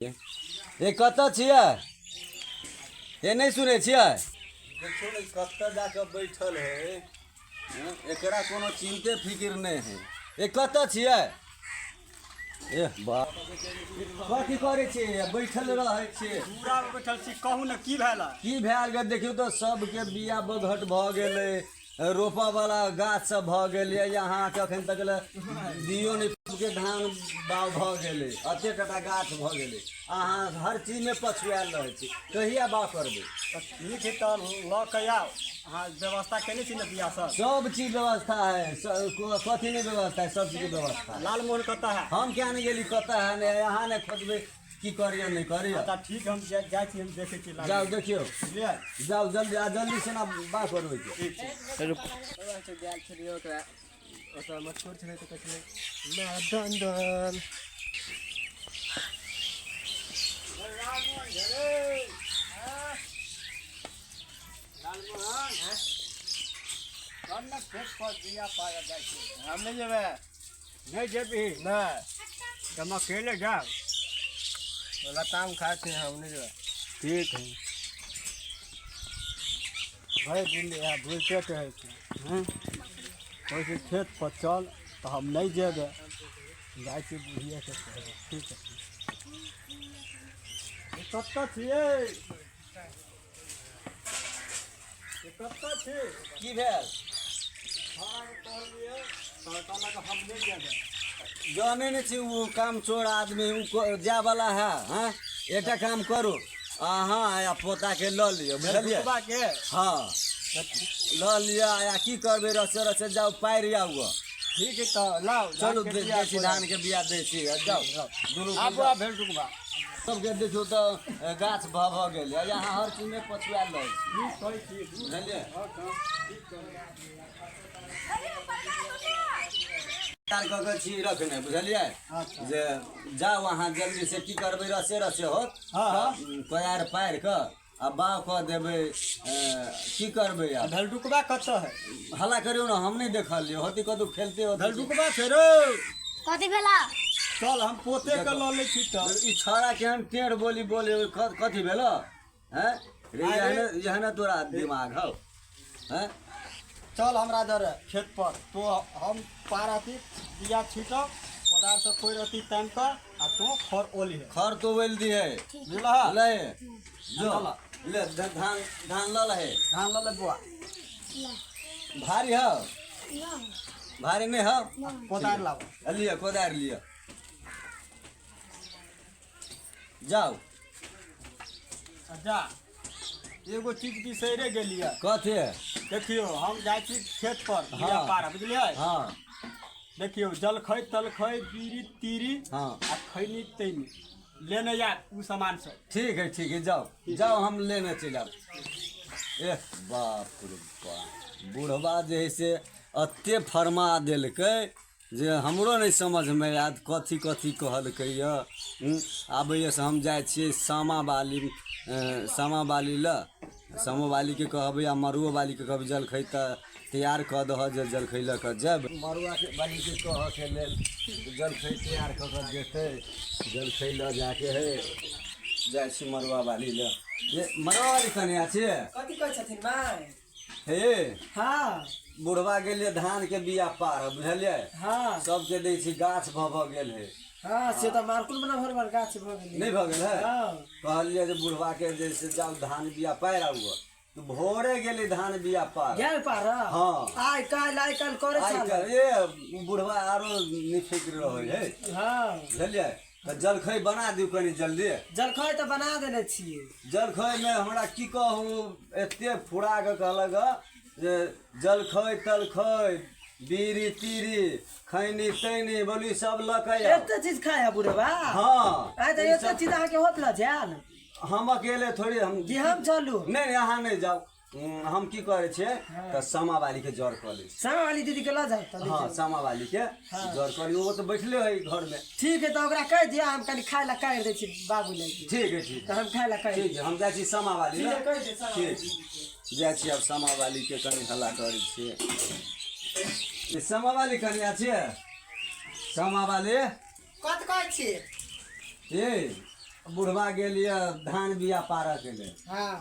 ए कतऽ छियै? ए नहि सुनै छियै? देखियौ ने कतऽ जाकऽ बैठल है। हँ, एकरा कोनो चिन्ते फिकिर नहि है। ए कतऽ छियै? ए बा कथी करै छियै? बैठल रहै छियै। पूरा बैठल छी, कहू ने की भेल? की भेल गे? देखियौ तऽ सबके बिया बघट भऽ गेलै, रोपऽ वाला गाछ सब भऽ गेलै, अहाँके अखन तक ले दियौ नहि। सबके धान बाग भऽ गेलै, एते टटा गाछ भऽ गेलै, अहाँ हर चीजमे पछुआयल रहै छी। कहिया बाग करबै? तऽ ठीक है, तऽ लऽ कऽ आउ। अहाँ व्यवस्था केने छी ने बिया सब? सब चीज व्यवस्था है। कथी नहि व्यवस्था है? सब चीजके व्यवस्था है। लालमोहन कतऽ है? हम क्या नहि गेली, कतऽ है नहि, अहाँ नहि खोजबै की करिए नहि करिए। अच्छा ठीक, हम जाइ छी, हम देखै छी। जाउ देखियौ। बुझलियै? जाउ जल्दी आ जल्दी से ना बात करबै के। ठीक छै। गेल छलियै ओकरा ओतऽ मटकोर छलै तऽ कहै छलै दन दन। हम नहि जेबै। नहि जेबही? नहि, तऽ हम अकेले जायब। लताम खाइ छै, हम नहि जेबै। ठीक है, भरि दिन इएह घुरिते रहै छै। हँ, कहै छै खेत पर चल तऽ हम नहि जेबै। जाइ छी बुढ़िएके कहबै। ठीक है। कतऽ छियै? कतऽ छी? की भेल? कहलियै तऽ कहलक हम नहि जेबै। जानै नहि छी ओ काम चोर आदमी ओ जाय वाला है। हँ, एकटा काम करू, अहाँ आ पोताके लऽ लिअ, बुझलियै? के हँ, लऽ लिअ। आ की करबै, रसे रसे जाउ, पारि आउ गऽ। ठीक है, तऽ लाउ। चलू। धानके बिया दै छी, धानके बिया दै छी, जाउ दुनू। आबू आ भेल टुकबा। सबके देखियौ तऽ गाछ भऽ भऽ गेल। यहाँ हर चीजमे पछुआयल रहै छी। ठीक कहै छी। बुझलियै? हँ, ठीक कहै। तैयार कऽ के छी रखने, बुझलियै? अच्छा। जे जाउ अहाँ जल्दी से, की करबै, रसे रसे होत। हँ। कोयार पारि कऽ आ बाव कऽ देबै। की करबै आब? भेलटुकबा कतऽ है? हल्ला करियौ ने, हम नहि देखलियै, होती कतहु खेलते होती। भेलटुकबा छै रौ। कथी भेला? चल, हम पोते के लऽ लै छी तऽ। ई छौड़ा केहन टेढ़ बोली बोले। कथी भेल हैं रे? अरे। एहने तोरा दिमाग हौ हैं? चल हमरा जरे खेत पर तो, हम पार अथी बिया छीटब, कोदार से कोइ अथी तानि कऽ आ तू खर ओली है। खर तो वेल दिहे। बुझलह? ले जो, ले धान, धान लऽ लहे। धान लऽ ले बुआ। भारी हौ? भारी नहि हौ? कोदार लाब। लिअ कोदारि, लिअ, जाउ। जा, एगो चीज बिसैरे गेलियै। कथी? देखियौ, हम जाइ छी खेत पर बिया पार, बुझलियै? हँ। देखियौ, जलखै तलखै, बीड़ी तीड़ी आ खैनी तैनी लेने आयब ओ सामान सब। ठीक है, ठीक है, जाओ जाओ, हम लेने चलि आब। एह बाप रे बाप, बुढ़बा जे है से एते फरमा देलकै जे हमरो नहि समझमे आयत कथी कथी कहलकै यऽ। आबैए से हम जाइ छियै सामा बाली, सामा बाली लए। सामो बालीके कहबै आ मड़ुओ बालीके कहबै, जलखै तऽ तैयार कऽ दहऽ जे जलखै लऽ कऽ जायब। मड़ुआके बालीके कहऽके लेल जलखै तैयार कऽ कऽ देतै, जलखै लऽ जाके हइ। जाइ छी मड़ुआ बाली लए। ये मड़ुआ बाली कनिया छियै? कथी कहै छथिन माय? हे। बुढ़वा गेलियै धानके बिया पार, बुझलियै? सबके दै छी, गाछ भऽ भऽ गेल है। हँ, से तऽ मारकुल बना भर भर गाछ भऽ गेलै। नहि भऽ गेल है? हँ। कहलियै जे बुढ़वा के जे से जाउ धान बिया पारि आउ गऽ। तऽ भोरे गेलै धान बिया पार। गेल पार? हँ। आइ काल्हि करै आइ छल। काल्हि ए बुढ़वा आरो निफिक्र रहै है। बुझलियै? तऽ जलखै बना दियौ कनि जल्दी। जलखै तऽ बना देने छियै। जलखैमे हमरा की कहू, एते फुरा कऽ कहलक हँ जे जलखै तलखै, बीड़ी तीड़ी, खैनी तैनी, बोली सब लऽ कऽ आउ। एते चीज खाय है बुढ़वा? हँ। आइ तऽ एते चीज अहाँके होत ल जायल? हम अकेले थोड़ी हम कि हम चलू? नहि नहि, अहाँ नहि जाउ। हम की करै छियै तऽ सामा बाली के जर कऽ लै छी। सामा वाली दीदी के लऽ जाउ तऽ। हँ, सामा बाली के जर कऽ ली, ओ तऽ बैठले है घरमे। ठीक है, तऽ ओकरा कहि दिअ, हम कनि खाय लए काटि दै छी बाबू लए। ठीक है, ठीक। तऽ हम खाय लए काटि ठीक है, हम जाइ छी सामा बाली ठीक लए। है, कहि दे सामा ठीक वाली। जाइ छी आब सामा बाली के, कनि हल्ला करै छियै। ई सामा बाली कनिया छियै? सामा बाली। कथी कहै छी? ए। बुढ़वा गेलियै धान बिया पारऽ के लेल। हाँ।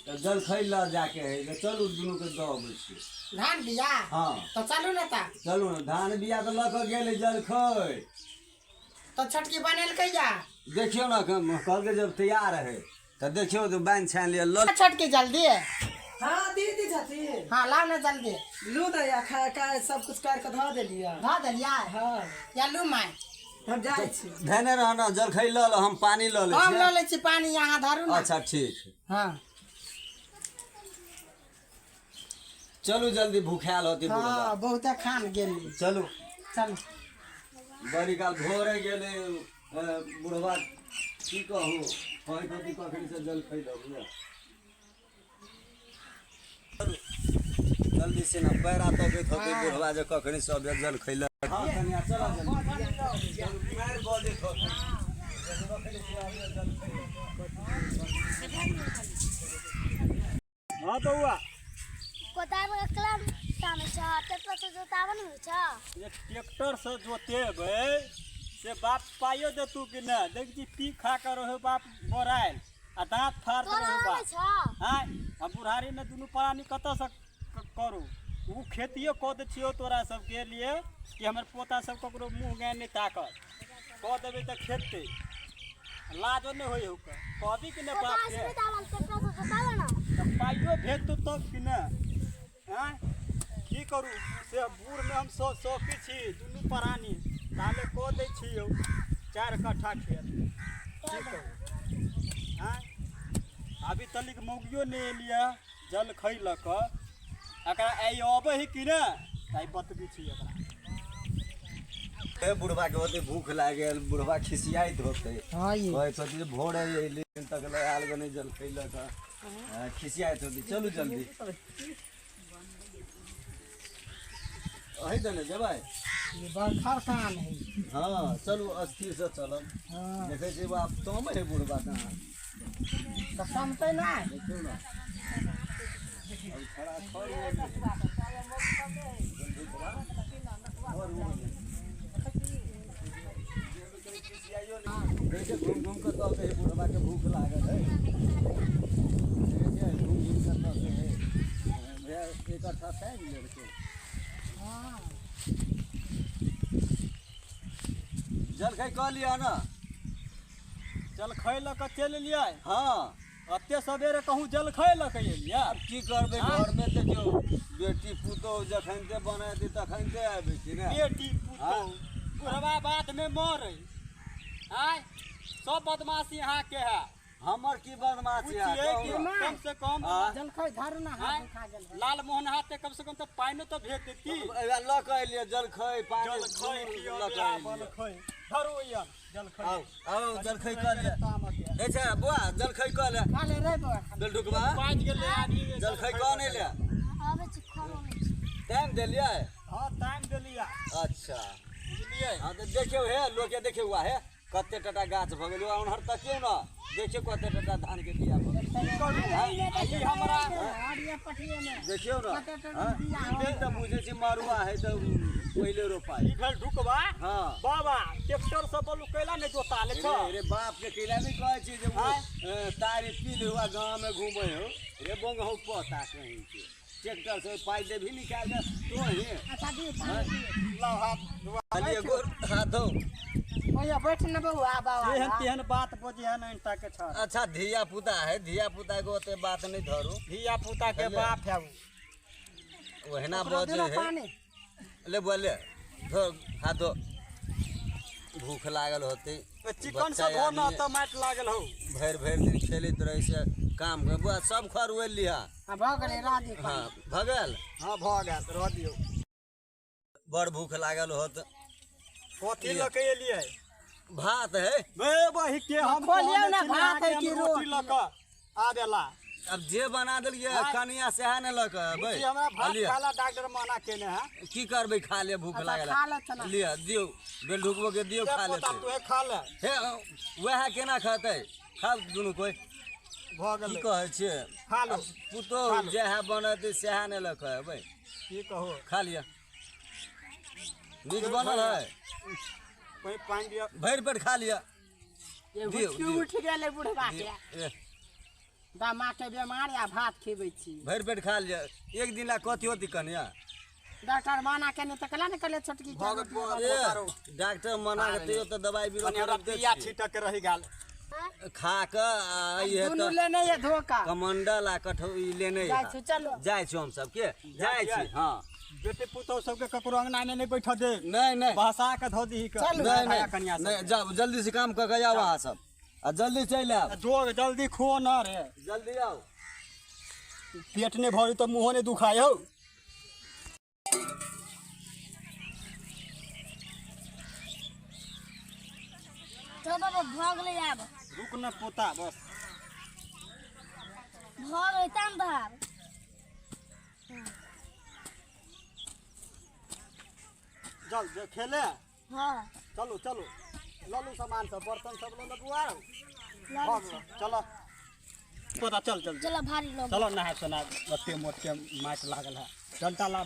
तऽ जलखै लऽ जाके है जे चलू दुनूके दऽ अबै छियै। धान बिया? हाँ। तऽ चलू ने तऽ। चलू ने, धान बिया तऽ लऽ कऽ गेलै जलखै। तऽ छोटकी बनेलकै या? देखियौ ने, कहलकै जब तैयार है तऽ देखियौ तऽ बान्हि छानि लिअ लऽ। छोटकी जल्दी। हाँ दीदी छथिन। हाँ लाउ ने जल्दी। लू ने या खा खा सब कुछ काटि कऽ धऽ देलियै। धऽ देलियै? हाँ। या लू माय। हम जाइ छी। धेने रह ने, जलखै लऽ लऽ, हम पानि लऽ लै हम छियै। लऽ लै छी पानि, अहाँ धरू ने। अच्छा ठीक। हाँ। चलू जल्दी, भूखायल होती बुढ़वा। हाँ बहुते खान गेली। चलू। चलू। बड़ी काल भोरे गेलै बुढ़वा, की कहू, कहैत होती कखन से जलखै लऽ। जल्दी से ना, पैरा तकैत होतै बुढ़वा जे कखनी सब जलखै लऽ। हाँ कनिया चलऽ जल्दी, मारि बजैत होतै। हाँ बौआ। कोदारि ककरा तामै छ? ट्रैक्टर से जोताबै ने होइ छ? जे ट्रैक्टर से जोतेबै से बाप पाइयो देतू कि नहि? देख छी पी खा कऽ रहो बाप बोरायल आ दाँत फाड़ तोरा रहो आबै बाप। छ? आँय, हम बुढ़ारीमे दुनू प्राणी कतऽसँ करू? ओ खेतियो कऽ दै छियौ तोरा सबके लिए कि हमर पोता सब ककरो मुँह गाय नहि ताकत। कऽ देबै तऽ खेतै, लाजो नहि होइ हौ, कहबी कि नहि कोदारि बापके? से नहि तावल, ट्रैक्टर से जोताबै ने। तऽ पाइयो भेजतौ तब कि नहि? आँय, की करू से बूढ़मे हम शौकी छी दुनू प्राणी, ताले कऽ दै छियौ 4 कट्ठा खेत। की कहू? आँय, अभी तलिक मौगियो नहि एलियै जलखै लऽ कऽ। एकरा आइ अबै है कि नहि, आइ बतबै छी एकरा। हे बुढ़वा के होतै भूख लागि गेल, बुढ़वा खिसियाइत होतै। हाँ ये। कहैत होतै जे भोरे अयली तक लए आयल गो नहि जलखै लऽ कऽ। हाँ, खिसियाइत होतै। चलू जल्दी, अही दने जेबै। ये बड़खर कान है। हाँ चलू, अस्थिरसँ चलब। हाँ। देखै छी बाप तमे है बुढ़वा कहाँ। तऽ समतै नहि। देखियौ ने, अब खड़ा खड़ हो गेलै। देखै छियै, घुमि घुमि कऽ तकै है, बुढ़वा के भूख लागल है। देखै छियै, घुमि घुमि कऽ तकै है। भैया एक कट्ठा टाइम लेलकै। जलखै कऽ लिअ ने। जलखै लऽ कऽ चलि एलियै? हाँ। एते सवेरे कहूँ जलखै लऽ कऽ एलियै? आब की करबै, घरमे देखियौ बेटी पुतोहु जखन ते बनेतै तखन ते आबै छी ने। बेटी पुतोहु बुढ़वा बादमे मरै। आँय, सब बदमाशी अहाँके है। हमर की बदमाशी है? बुझियै कि कहू ने। कम से कम हाँ? जलखै धरू ने, हाथ आँय, दुखा गेल। लाल मोहन हाथे कम से कम तऽ पानिओ तऽ भेज देती। एहि लऽ कऽ एलियै जलखै पानि। जलखै लऽ कऽ एलियै। जलखै धरू यन जलखै। आउ आउ, जलखै कऽ ले। दै छै बौआ, जलखै कऽ ले। खा ले रे बौआ, खा ले। बेलढुकबा बाजि गेलै आदमी। जलखै कऽ नहि ले? आबै छी, खाना नहि छी। टाइम देलियै? हाँ टाइम देलियै। अच्छा। बुझलियै? हाँ तऽ देखियौ हे, लोके देखियौ हुआ हे, कते टटा गाछ भऽ गेल ओनहर। तकियौ ने, देखियौ कते टटा धानके बिया भऽ गेल। की करू ई हमरा? हरिये पटिये मे देखियौ ने। कते टटा हाँ? बिया हो। ई तऽ बुझै छी मरुआ है तऽ पहिले रोपाइ। ई भेल ढुकबा। हाँ। बाबा ट्रैक्टर से बोलू कैला नहि जोता ले छ? रे रे बाप के कैला नहीं कहै छी जे ओ, आँय? तारी पी ले हुआ गाँव में घूमे हो रे बोंग हो पोता कहीं के। ट्रैक्टर से पाइ देबही निकाल के तो ही। अच्छा दी पानी दी। लाउ हाथ धुआ। खाली गोर हाथ धो। ओया बैठ न बौआ बाबा। एहन तेहन बात बजिहे ने इनटा के छड़। अच्छा धिया पुता है, धिया पुता के ओते बात नहीं धरू। धिया पुता के बाप है उ। ओहिना ओकरा बजे देना है। पानी। ले बोले, धो हाथ धो, भूख लागल होतै। चिकन से बच्चा धो न आदमी तऽ माटि लागल हौ। भरि भरि दिन खेलैत रहै से काम के बौआ सब खर उड़ि लिहा। हाँ भऽ गेलै, रह दी। हाँ भऽ गेल। हाँ भऽ गेल, रह दियौ। बड़ भूख लागल होत। कथी लऽ के एलियै? भात है। बे बही के हम खोलियौ ने, कहने छी भात है अहाँके कि हम रोटी रोटी? लऽ कऽ आबेला। अब जे बना देलियै कनिया सएह ने लऽ कऽ अबै। बुझी हमरा भात लिअ। खाला डॉक्टर मना केने है। की करबै, खा ले, भूख अच्छा, लागल। खा लेत ने। लिअ, दियौ बेलढुकबो के दियौ, खा पोता लेतै। तोहे खा ले। हे वएह केना खेतै? खाउ दुनू कोइ। भऽ की गेलै। कहै छियै? खा लो। पुतोहु जएह बनेतै सएह ने लऽ कऽ अबै। की कहू? खा लिअ, नीक बनल है। कोई पानि दिअ। भरि पेट खा लिअ। दियौ उठ गेलै बुढ़बा के। दामा के बेमार आ भात खेबै छी। भरि पेट खा लिअ, एक दिन ला कथी होती कनिया? डॉक्टर मना केने तऽ कला ने कहले छोटकी के। डॉक्टर मना के तैयो तऽ दवाई बीरो पिया छिटक के रहि गेल खा के आ इहे दुनू तऽ लेने ये धोखा कमंडल आ कठौ ई लेने जाइ छी, चलू। जाइ छी हम सब के जाइ छी। हाँ बेटे पुतोह सबके ककरो अंगना में नहीं बैठ दे। नहीं नहीं बहसा के धो दीही के। चलू। नहीं नहीं कनिया सब नहीं, जाओ जल्दी से काम कऽ के आउ अहाँ सब आ जल्दी चलि आउ। जोग जल्दी खो न रे, जल्दी आउ। पेट नहीं भरी तो मुँहो नहीं दुखाय हो। तो बाबा भऽ गेलै आब। रुक न पोता बस भऽ गेलै तब भाग। चल जे खेले। हाँ चलू चलू ललू सामान सब बर्तन सब लऽ लबू आर चलो पोता चल चल चलो भारी लोग चलो नहा सोना ओते मोटे माटि लागल है डंटा ला।